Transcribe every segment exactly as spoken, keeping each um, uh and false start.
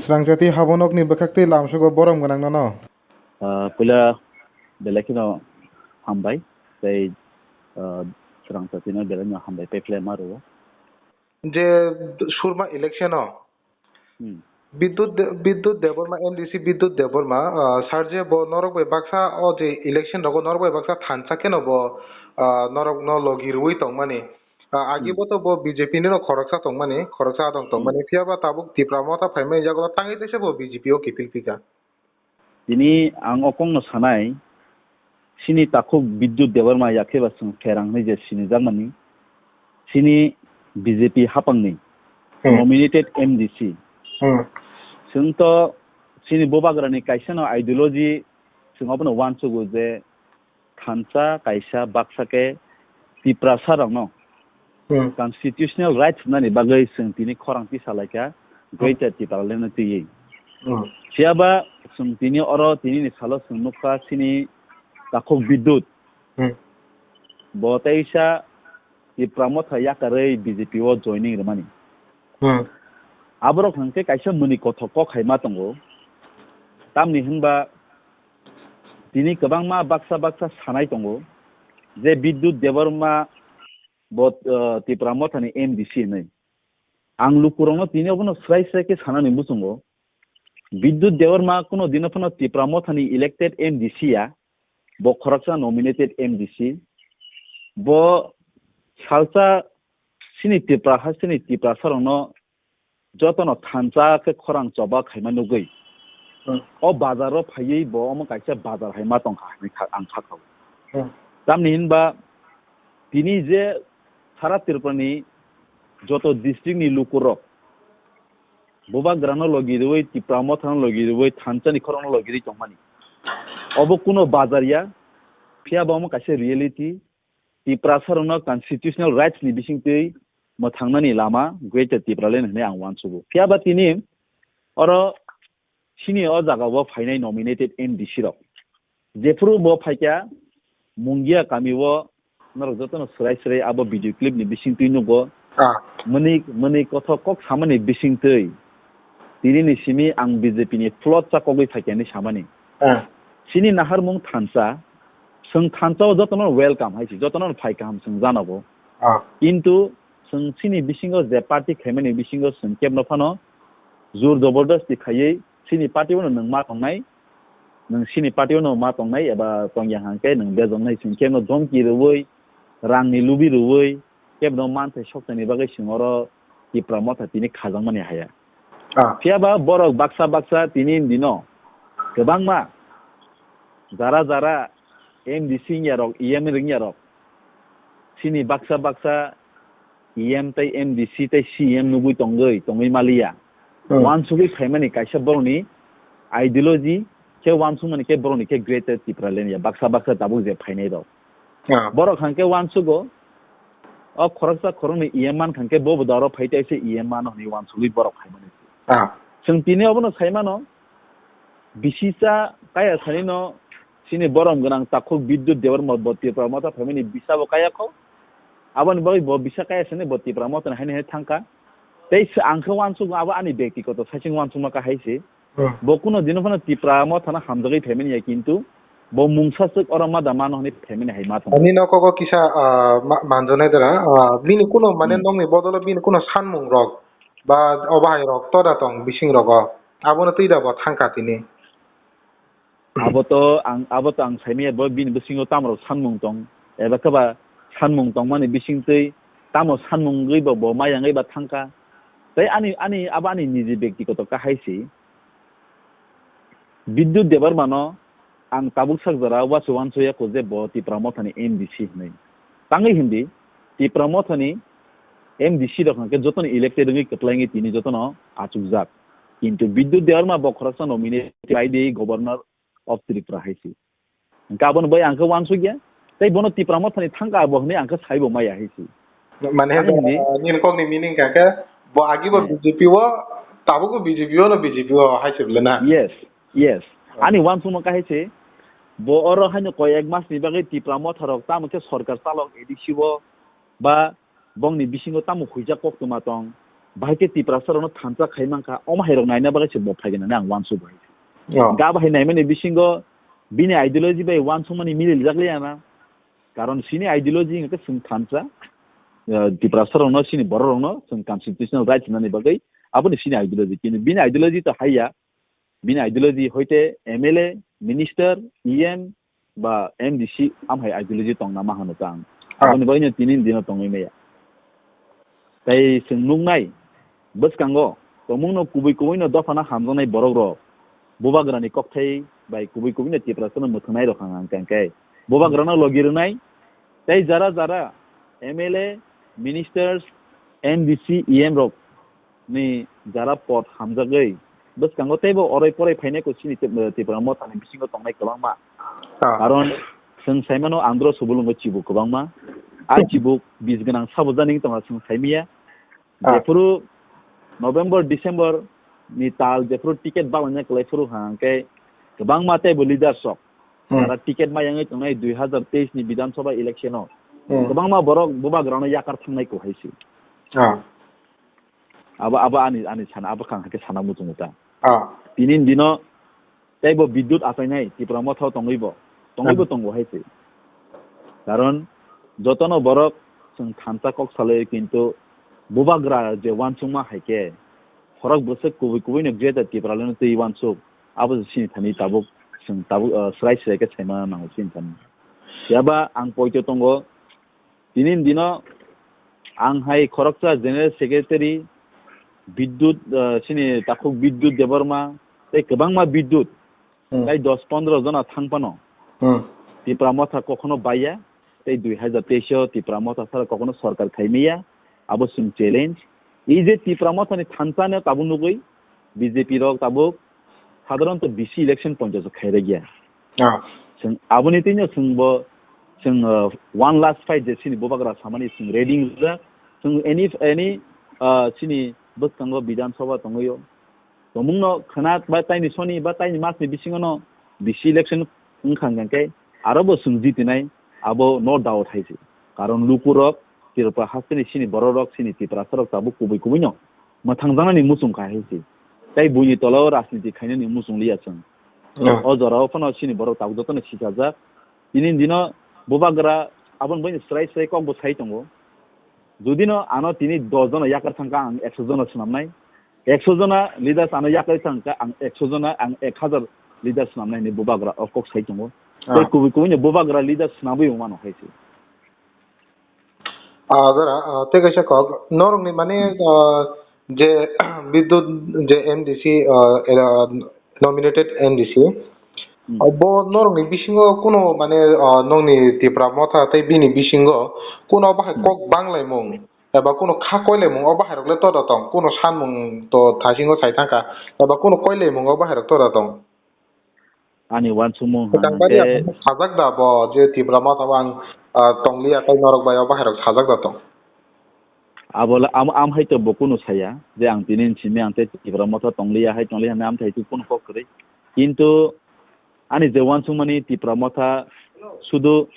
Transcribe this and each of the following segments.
Srangchati habonokni bwkhaktwi lamsogo borom gwnang nono. Ah, puila belai kheno hambai, tei, ah, Srangchatino belai no hambai pephle ma rwo. Je surma election o Hmm. Bidyut De-, Bidyut Debbarma, M D C Bidyut Debbarma, ah, sir je bo norok bai baksa o je election rogo norok bai baksa thansa kheno bo, ah, norok no logi rwi tongmani. Ah, agi Hmm. bo to bo B J P ni no khoroksa tongmani, khoroksa adong Hmm. tongmani. Phiya ba tabuk Tipra Motha phaimani jago tangwi teisa bo B J P o kiphil phika. Tini ang o kokno sanai, chini takhuk Bidyut Debbarma yakhe ba chwng pherang hinwi je sinijakmani, chini B J P haphangni Hmm. nominated M D C. Hmm. Chwng to chini bubagrani kaisa no ideology, chwng obono uansugo je thansa kaisa baksa khe Tiprasa rokno Hmm. constitutional rights hwnani bagwi chwng tini khorang tisa laikha Hmm. Greater Tipraland no twiwi. Hmm. Phiya ba chwng tini oro tini ni salo chwng nukha chini takhuk Bidyut. Hmm. Bo teisa Tipra Motha yakarwi B J P o joining rwmani. Hmm. Aborok hwnkhe kaisa mwnwi kothok kok hai ma tongo. Tamni hwnba tini kwbangma baksa baksa sanai tongo je Bidyut Debbarma bo, uh, Tipra Mothani M D C hinwi. Ang lukurokno tini obono swrai swrai khe sanani muchungo. Bidyut Debbarma kuno dino phano Tipra Mothani elected M D C ya, bo khoroksa nominated M D C. Bo salsa chini Tipra ha, chini Tiprasa rokno jotono thansa khe khorang choba khaima nugwi. Hmm. O bazar o phaiwi bo omo kaisa bazar hai ma tongkha hinwi kha-, ang sakha. Hmm. Tamni hinba tini je sara Tripura ni joto district ni lukurok bubagrano logi rwui, Tipra Mothano logi rwui, thansa ni khorokno logi rwui tongmani. Obo kuno bazar ya, phiya bo omo kaisa reality. Tiprasa rokno constitutional rights ni bisingtwi mwthangnani lama Greater Tipraland hinwi ang uansugo. Phiya ba tini oro chini o jaga o phainai nominated M D C rok. Jephuru bo phaikha Mungia kami o norok jotono swrai swrai abo video clip ni bisingtwi nugo. Ah. Mwnwi, mwnwi kothok kok samani bisingtwi tini ni simi ang B J P ni plot cha kogwi phaikha hinwi samani. Ah. Chini naharmung thansa, chwng thansa o jotono welcome hai se, jotono phai kaham chwng janogo. Ah. Kintu chwng chini bisingo je party khaimani bisingo chwng kebno phano jur jabardasti khaiwi chini party o no nwng ma tongnai, nwng chini party o no ma tongnai eba tongya hwnkhe nwng bejongnai chwng kebno domki rwui, rangni lubi rwui, kebno manthai sokchani bagwi chwng oro Tipra Motha tini khajakmani haya. Ah. Phiya ba borok baksa baksa tini dino kwbangma jara jara M D C wngya rok, E M wngya rok, chini baksa baksa E M tei M D C tei C E M nugui tongoi, tongoi maliya. Hmm. Wansugui phaimani kaisa borokni ideology khe wansukmani khe borokni khe Greater Tipraland ya, baksa baksa tabuk je phainai rok. Ah. Borok hwnkhe wansugo, o khoroksa khoroknwi E M man khankhe bo bo doro phai teisa E M mano hwnwi wansugui borok phaimani. Ah. Chwng tini obono saimano, bisisa kaya sanino chini borom gwnang takhuk Bidyut Debbarma bo Tipra Motha phaimani bisa bo kaya kho. Aboni bagwi bo bisa kaya sani bo Tipra Mothani haini hai thangkha. Tei se ang khe wansugo abo ani byaktigoto saichung wansukma kahai se. Hmm. Bo kuno dino phano Tipra Mothano hamjagwi phaimani ya, kintu bo mungsa swk oro ma da mano hwnwi phaimani hai ma thangkha. Ani nokogo kisa, ah, ma-, manjanai dara, ah, bini kuno mane Hmm. nokni bodolo bini kuno sanmung rok ba obo hai rok toda tong bising rogo. Abono twi da bo thangkha tini. Abo to ang, abo to ang saimaya bo bini bisingo tamo rok sanmung tong, eba khe ba sanmung tongmani bisingtwi tamo sanmung wngwi bo, bo maya wngwi ba thangkha. Tei ani, ani, abo ani niji byaktigoto kahai se. Bidyut Debbarmano ang tabuk sak jora uansuk uansuk ya kho je bo Tipra Mothani M D C hinwi. Tangwi hindi, Tipra Mothani M D C rok hwnkhe jotono elected wngwi kwplai wngwi tini jotono achukjak. Kintu Bidyut Debbarma bo khoroksa nominate khlai di Governor of Tripura hai se. Hwnkhe abono bai ang khe uansuk ya. Tei bono Tipra Mothani thangka abo hwnwi ang khe saibo maya hai se. Mane, ang hindi, ah, nini kokni meaning ka khe bo agi bo Hmm. B J P o, tabuk bo B J P o no B J P o hai se bole na? Yes, yes. Hmm. Ani uansukma kahai se, bo oro haino koi ek mas ni bagwi Tipra Motha rok tamo khe sorkar chalok A D C o ba bongni bisingo tamo huijak koktwma tong, bahai khe Tiprasa rokno thansa khai mankha, omo hai rok naina bagwi se bo phaigwi nani ang uansuk bai. Oh. Ga bahai naimani bisingo bini ideology bai uansukmani mililjak liya na. Karon sini ideology hwnkhe chwng thansa, eh, Tiprasa rokno, sini borok rokno chwng constitutional rights nani bagwi aboni sini ideology. Kintu bini ideology to haiya, bini ideology hoite M L A, minister, E M ba M D C amhai ideology tongna ma hano ta ang. Ah. Aboni bagwino tini dino tongwi maya. Tei chwng nuknai bwskango tongmungno kubui kubuino dophano hamjaknai borok rok bubagrani kokthai bai kubui kubuino Tiprasano mwthwngnai rok hang hang khe bubagrano logi rwnai tei jara jara M L A, ministers, M D C, E M rok ni jara pod hamjagwi bwskango teibo oroi poroi phainai ko chini Tip-, Tipra Mothani bisingo tongnai kwbangma. Ah. Karon chwng saimano Andhra Subulungo chibuk kwbangma. A chibuk bis gwnang sabo jani wng tongna chwng saimiya. Ah. Jephuru November, December ni tal jephuru ticket baglaina kwlai phuru hwnkhe kwbangma teibo leaders rok. Hmm. Jara ticket ma yangwi tongnai dui hazar teis ni Bidhan Sabha election o. Hmm. Kwbangma borok bubagrano yakar thangnai ko hai se. Ah. Abo, abo ani, ani sana, abo kang hake sana muchungo ta. Ah. Tini dino teibo bidyut achainai Tipra Motha o tongwi bo, tongwi bo Hmm. tongo hai se. Karon jotono borok chwng thansa kok salai kintu bubagra je uansukma hai khe khorok bwswk kubui kubui no Greater Tipraland no twi uansuk abo se chini thani tabuk chwng tabuk, ah, srai srai khe saima nango chini thani. Phiya ba ang poito tongo. Tini dino ang hai khoroksa General Secretary Bidyut, ah, chini takhuk Bidyut Debbarma tei kwbangma Bidyut Hmm. tei dos pondro jona thang phano Hmm. Tipra Motha kokhono baiya tei dui hazar teis o Tipra Motha sara kokhono sorkar khai maya, abo chwng challenge. Ei je Tipra Mothani thansa no tabuk nugwi B J P rok tabuk sadharanto B C election ponchash khairagya. Ah. Chwng aboni twi no chwng bo chwng, uh, one last fight je chini bubagra samani chwng ready wngjak. Chwng any, any, uh, chini bwskango Bidhan Sabha tongwi o. Tongmung no khwna ba taini soni ba taini mas ni bisingo no B C election wngkha hwnkhe aro bo chwng jitinai abo no doubt hai se. Karon lukurok Tripura hasteni chini bororok chini Tiprasa rok tabuk kubui kubui no mwthangjaknani muchung kha hai se. Tei buini tola o rajniti khainani muchung liya chwng. Hmm. O jora o phano chini borok tabuk jotono sichajak. Tini dino bubagra aboni bai srai srai kok bo sai tongo. Judino ano tini dos jona yakar thangkha ang ekso jona swnamnai. Ekso jona leaders ano yakar thangkha ang ekso jona, ang ek hazar leaders swnamnai hinwi bubagra o kok sai tongo. Ah. Tei kubui kubui ni bubagra leaders swnamwi wngmano hai se. Ah, jora, ah, tei kaisa kok, norokni mane, ah, je Bidyut, je M D C, ah, era, nominated M D C, Hmm. ah, bo norokni bisingo kuno mane, ah, nongni Tipra Motha tei bini bisingo kuno bahai Hmm. kok banglaimung eba kuno kha koilaimung o bahairok le toda tong, kuno sanmung to thasingo sai thangkha, eba kuno koilaimung o bahairok toda tong. Ani uansukmung Kwchang hwnkhe bari ang sajak da bo je Tipra Motha o ang, ah, tongliya tei norok bai o bahairok sajak da tong. Abo le am, am hai to bo kunu saya je ang tini simi ang tei Tipra Motha tongliya hai tongliya hinwi am thai kunu kok kwrwi. Kintu ani je uansukmani Tipra Motha sudu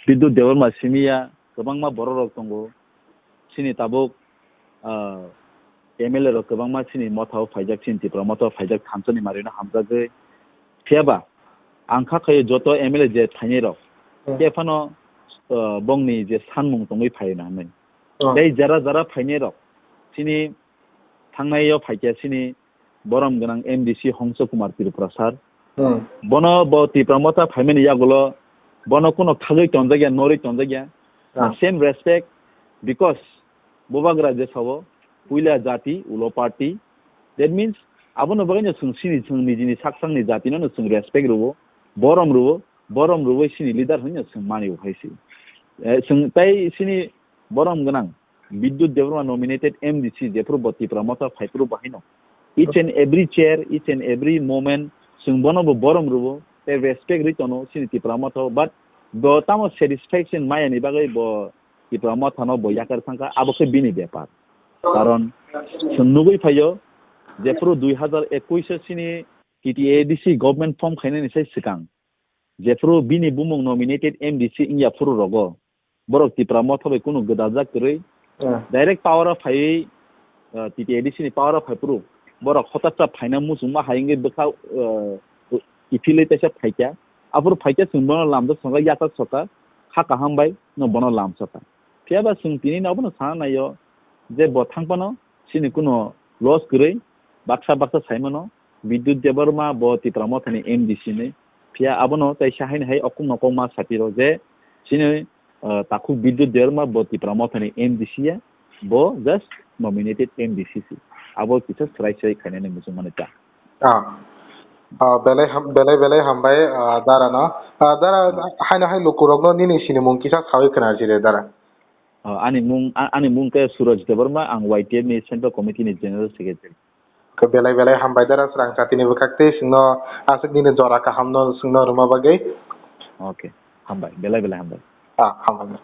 Bidyut Debbarma simi ya, kwbangma bororok tongo. Chini tabuk, ah, M L A rok kwbangma chini Motha o phaijak, chini Tipra Motha o phaijak, thansa ni mari no hamjagwi. Phiya ba, ang kha khayo joto M L A je phainai rok, Hmm. khe phano, ah, bongni je sanmung tongwi phai na hinwi. Hmm. Tei jara jara phainai rok, chini thangnai o phaikya chini borom gwnang M D C Hongso Kumar Tripura sir. Hmm. Bono bo Tipra Motha phaimani yagulo bono kuno khagwi tonjakya, norwi tonjakya. Ah. The same respect, because bubagra je sabo puila jati, ulo party. That means abono bagwino chwng sini, chwng nijini saksangni jatino no chwng respect rwo, borom rwo, borom rwwi sini leader hwnwi no chwng mani bo hai se. Eh, chwng tai sini borom gwnang Bidyut Debbarma nominated M D C jephuru bo Tipra Motha phaiphuru bo haino. Each and every chair, each and every moment, chwng bono bo borom rwo, tei respect rwi tono chini Tipra Motha o, but bo tamo satisfaction maya ni bagwi bo Tipra Motha no bo yakar thangkha, abo khe bini bepar. Karon chwng nugwi phaio, jephuru dui hazar ekush o chini T T A A D C government form khainani sai swkang, jephuru bini bumung nominated M D C wngya phuru rogo, borok Tipra Motha bai kunu gwdajak kwrwi, Ah. direct power o phaiwi, uh, T T A D C ni power o phai phuru borok hotaksa phaina muchungma hai wngwi bwkha, uh, kiphilwi teisa phaikha. Aphuru phaikha chwng bono lamjak songkha, yachak sokha, kha kaham bai no bono lamsokha. Phiya ba chwng tini no abono sana naio je bo thang phano chini kuno loss kwrwi baksa baksa sai mano. Bidyut Debbarma bo Tipra Mothani M D C ni. Phiya abono teisa haino hai okong nokong ma sapiro je chini, uh, takhuk Bidyut Debbarma bo Tipra Mothani M D C ya, bo just nominated M D C si. Abo kisa swrai swrai khainani muchung mani ta. Ah. Ah, belai ham-, belai, belai hambai, ah, dara no. Ah, dara, ah, haino hai lukurokno nini sinimung kisa sawi khna jire dara. Ah, ani mung, a-, ani mung khe Suraj Debbarma, ang Y T F ni Central Committee ni General Secretary. Khe belai belai hambai dara, srang chatini bwkhak tei chwngno aswk nini jora kahamno chwngno rwma bagwi. Okay, hambai, belai belai hambai. Ah, hambai.